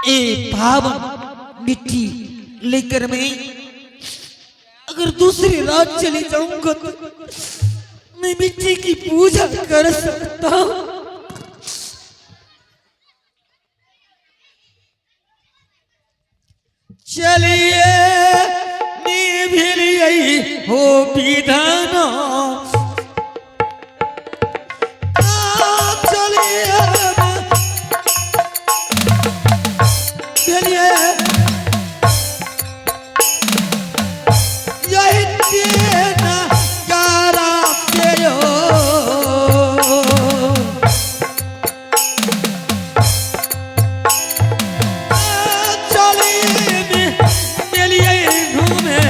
ये पावन मिट्टी लेकर मैं अगर दूसरे राज चले जाऊंगा तो मैं मिट्टी की पूजा कर सकता हूं। चलिए निभिलिए हो विधान, चलिए भेलिए यही तीन गारा पे हो। चलिए मिलिए घूमे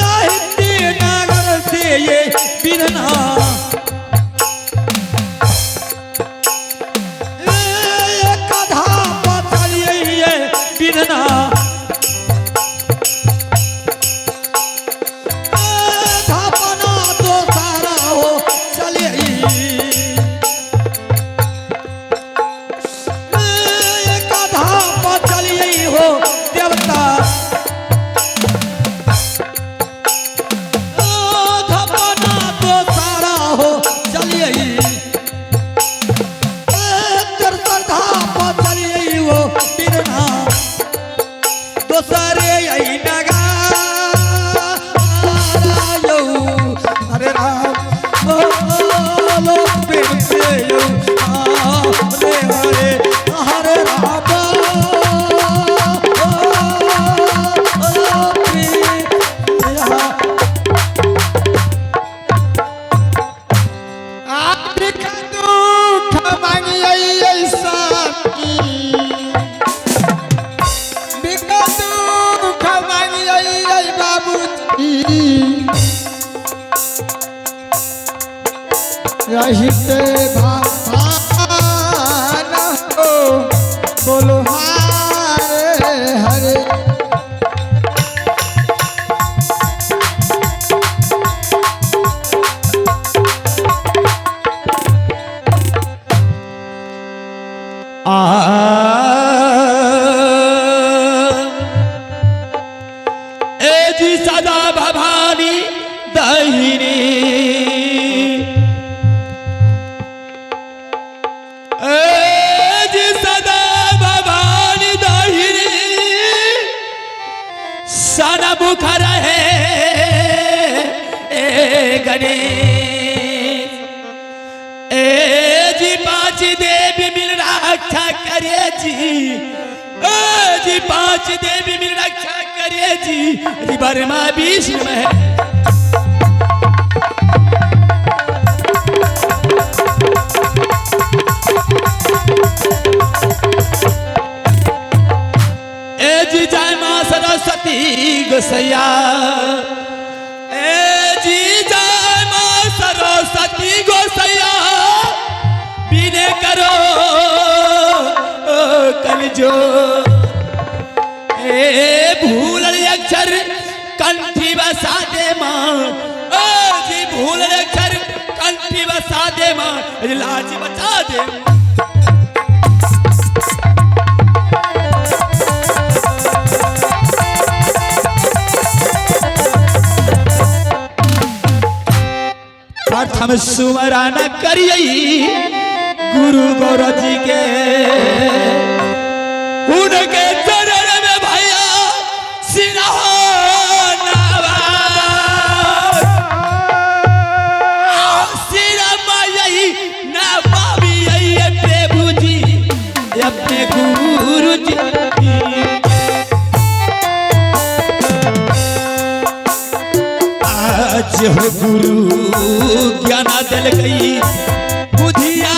यही नगर से ये बिरना, कधा चलिए बिरना, धापना तो सारा हो चलिए, कधा चलिए हो देवता, धपना तो सारा हो चलिए, धाप चलिए हो बिरना, दोसरे यही नगा हरे राम बोलो प्रेम से यो, हरे हरे हरे राम रहित भान हो बोलो हरे हरे। आ ए जी सदा भवानी दहिनी, ए जी सदा भवानी दहिनी, सना बुखर है ए गणेश, ए जी पांच देवी मिल रक्षा करे जी, ए जी पांच देवी मिल रक्षा करे जी, जी बर्मा विष्णु है। ए जी जय मां सरस्वती गोसैया, ए जी जय मां सरस्वती गोसैया, बिने करो कल जो, ए भूल अक्षर कंठी बसा दे मां, ए जी भूल अक्षर कंठी बसा दे मां, लाज बचा दे मां। प्रथम सुमरन करिए गुरु गौरव जी के, उनके चरण में भैया सिन्हा प्रभु जी अपने गुरु जी। आज हो गुरु ज्ञान दिल गई बुधिया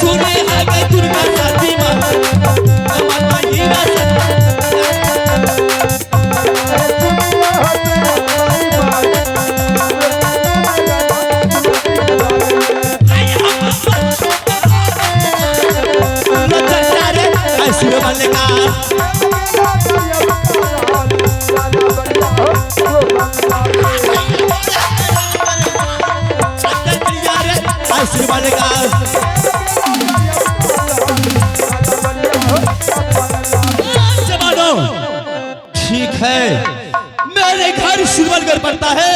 सुने है दुर्गा साथी माता माता हीरा सुर का। आशीर्वाद का ठीक है। मेरे घर सिरवलगढ़ पड़ता है,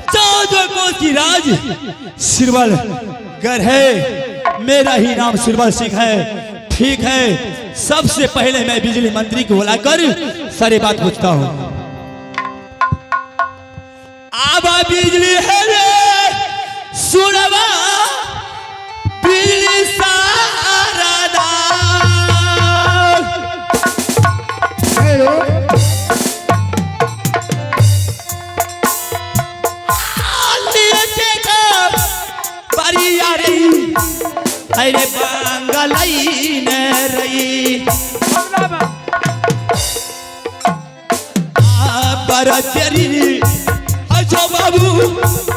14 कोसी राज सिरवलगढ़ है, मेरा ही नाम सिरवल सिंह है। ठीक है, सबसे पहले मैं बिजली मंत्री को बुलाकर सारी बात पूछता हूँ। आबा बिजली है रे सुनवा बिजली सारा। हेलो अरे बांगलई ने रही पर तेरी अजो बाबू।